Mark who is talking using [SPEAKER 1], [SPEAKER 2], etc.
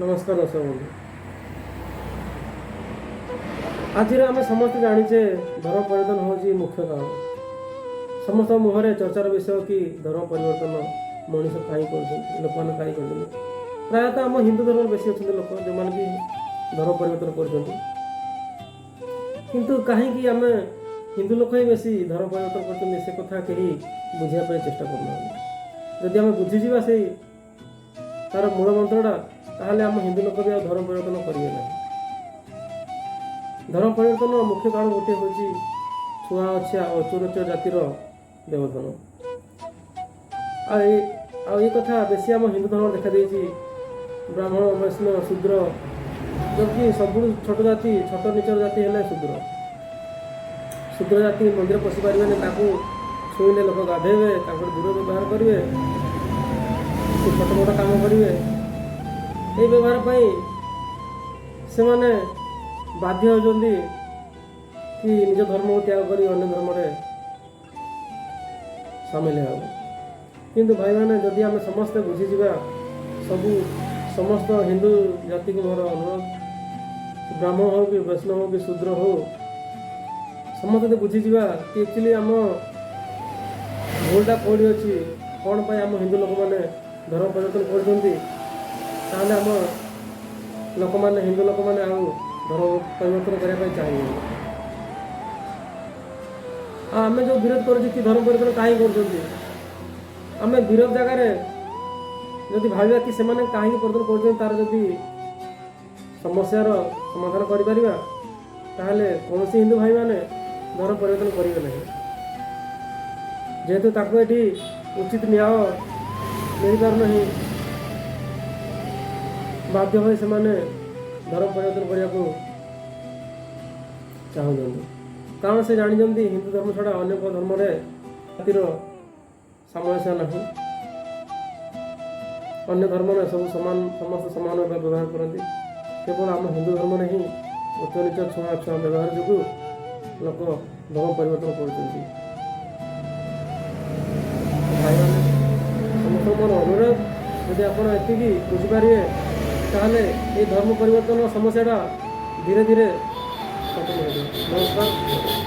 [SPEAKER 1] ନମସ୍କାର ଦର୍ଶକ ବନ୍ଧୁ। ଆଜିର ଆମେ ସମସ୍ତେ ଜାଣିଛେ, ଧର୍ମ ପରିବର୍ତ୍ତନ ହେଉଛି ମୁଖ୍ୟ କାରଣ। ସମସ୍ତଙ୍କ ମୁହଁରେ ଚର୍ଚ୍ଚାର ବିଷୟ କି ଧର୍ମ ପରିବର୍ତ୍ତନ ମଣିଷ କାହିଁ କରୁଛନ୍ତି, ଲୋକମାନେ କାହିଁ କରୁଛନ୍ତି? ପ୍ରାୟତଃ ଆମ ହିନ୍ଦୁ ଧର୍ମରେ ବେଶୀ ଅଛନ୍ତି ଲୋକ, ଯେଉଁମାନେ କି ଧର୍ମ ପରିବର୍ତ୍ତନ କରୁଛନ୍ତି। କିନ୍ତୁ କାହିଁକି ଆମେ ହିନ୍ଦୁ ଲୋକ ହିଁ ବେଶୀ ଧର୍ମ ପରିବର୍ତ୍ତନ କରୁଛନ୍ତି, ସେ କଥା କେହି ବୁଝିବା ପାଇଁ ଚେଷ୍ଟା କରୁନାହାନ୍ତି। ଯଦି ଆମେ ବୁଝିଯିବା ସେଇ ତାର ମୂଳ ମନ୍ତ୍ରଟା, ତାହେଲେ ଆମ ହିନ୍ଦୁ ଲୋକ ବି ଆଉ ଧର୍ମ ପରିବର୍ତ୍ତନ କରିବେ ନାହିଁ। ଧର୍ମ ପରିବର୍ତ୍ତନ ମୁଖ୍ୟ କାରଣ ଗୋଟିଏ ହେଉଛି ଛୁଆଁ ଅଛୁଆଁ ଓ ଉଚ୍ଚ ଜାତିର ବ୍ୟବଧାନ। ଆଉ ଏଇ କଥା ବେଶୀ ଆମ ହିନ୍ଦୁ ଧର୍ମରେ ଦେଖାଦେଇଛି। ବ୍ରାହ୍ମଣ, ବୈଷ୍ଣବ, ଶୂଦ୍ର, ଯେଉଁକି ସବୁଠୁ ଛୋଟ ଜାତି, ଛୋଟ ନିଚର ଜାତି ହେଲେ ଶୂଦ୍ର। ଶୂଦ୍ର ଜାତି ମନ୍ଦିର ପଶି ପାରିବେନି। ତାକୁ ଛୁଇଁଲେ ଲୋକ ଗାଧେଇବେ, ତାଙ୍କର ଦୂର ବ୍ୟବହାର କରିବେ, ସେ ଛୋଟ ମୋଟ କାମ କରିବେ। ଏଇ ବ୍ୟବହାର ପାଇଁ ସେମାନେ ବାଧ୍ୟ ହେଉଛନ୍ତି କି ନିଜ ଧର୍ମକୁ ତ୍ୟାଗ କରି ଅନ୍ୟ ଧର୍ମରେ ସାମିଲ ହେବାକୁ। କିନ୍ତୁ ଭାଇମାନେ, ଯଦି ଆମେ ସମସ୍ତେ ବୁଝିଯିବା, ସବୁ ସମସ୍ତ ହିନ୍ଦୁ ଜାତିକୁ ମୋର ଅନୁରୋଧ, ବ୍ରାହ୍ମଣ ହଉ କି ବୈଷ୍ଣବ ହଉ କି ଶୂଦ୍ର ହଉ, ସମସ୍ତେ ଯଦି ବୁଝିଯିବା କି ଆକ୍ଚୁଆଲି ଆମ ଭୁଲଟା କେଉଁଠି ଅଛି, କ'ଣ ପାଇଁ ଆମ ହିନ୍ଦୁ ଲୋକମାନେ ଧର୍ମ ପରିବର୍ତ୍ତନ କରୁଛନ୍ତି, ତାହେଲେ ଆମ ଲୋକମାନେ, ହିନ୍ଦୁ ଲୋକମାନେ ଆଉ ଧର୍ମ ପରିବର୍ତ୍ତନ କରିବା ପାଇଁ ଚାହିଁବେନି। ଆଉ ଆମେ ଯେଉଁ ବିରୋଧ କରୁଛୁ କି ଧର୍ମ ପରିବର୍ତ୍ତନ କାହିଁକି କରୁଛନ୍ତି, ଆମେ ବିରୋଧ ଜାଗାରେ ଯଦି ଭାବିବା କି ସେମାନେ କାହିଁକି ପରିବର୍ତ୍ତନ କରୁଛନ୍ତି, ତାର ଯଦି ସମସ୍ୟାର ସମାଧାନ କରିପାରିବା, ତାହେଲେ କୌଣସି ହିନ୍ଦୁ ଭାଇମାନେ ଧର୍ମ ପରିବର୍ତ୍ତନ କରିବେ ନାହିଁ। ଯେହେତୁ ତାଙ୍କୁ ଏଠି ଉଚିତ ନ୍ୟାୟ ମିଳିପାରୁନାହିଁ, ବାଧ୍ୟ ହୋଇ ସେମାନେ ଧର୍ମ ପରିବର୍ତ୍ତନ କରିବାକୁ ଚାହୁଁଛନ୍ତି। କାରଣ ସେ ଜାଣିଛନ୍ତି, ହିନ୍ଦୁ ଧର୍ମ ଛଡ଼ା ଅନ୍ୟ କେଉଁ ଧର୍ମରେ ଜାତିର ସାମଞ୍ଜସ୍ୟ ନାହିଁ। ଅନ୍ୟ ଧର୍ମରେ ସବୁ ସମାନ, ସମସ୍ତେ ସମାନ ଭାବେ ବ୍ୟବହାର କରନ୍ତି। କେବଳ ଆମ ହିନ୍ଦୁ ଧର୍ମରେ ହିଁ ଉଚ୍ଚ ନିଚ, ଛୁଆଁ ଅଛୁଆଁ ବ୍ୟବହାର ଯୋଗୁଁ ଲୋକ ଧର୍ମ ପରିବର୍ତ୍ତନ କରୁଛନ୍ତି। ଭାଇମାନେ, ସମସ୍ତଙ୍କୁ ମୋର ଅନୁରୋଧ, ଯଦି ଆପଣ ଏତିକି ବୁଝିପାରିବେ, ତାହେଲେ ଏଇ ଧର୍ମ ପରିବର୍ତ୍ତନ ସମସ୍ୟାଟା ଧୀରେ ଧୀରେ ଖତମ ହେଇଯିବ। ନମସ୍କାର।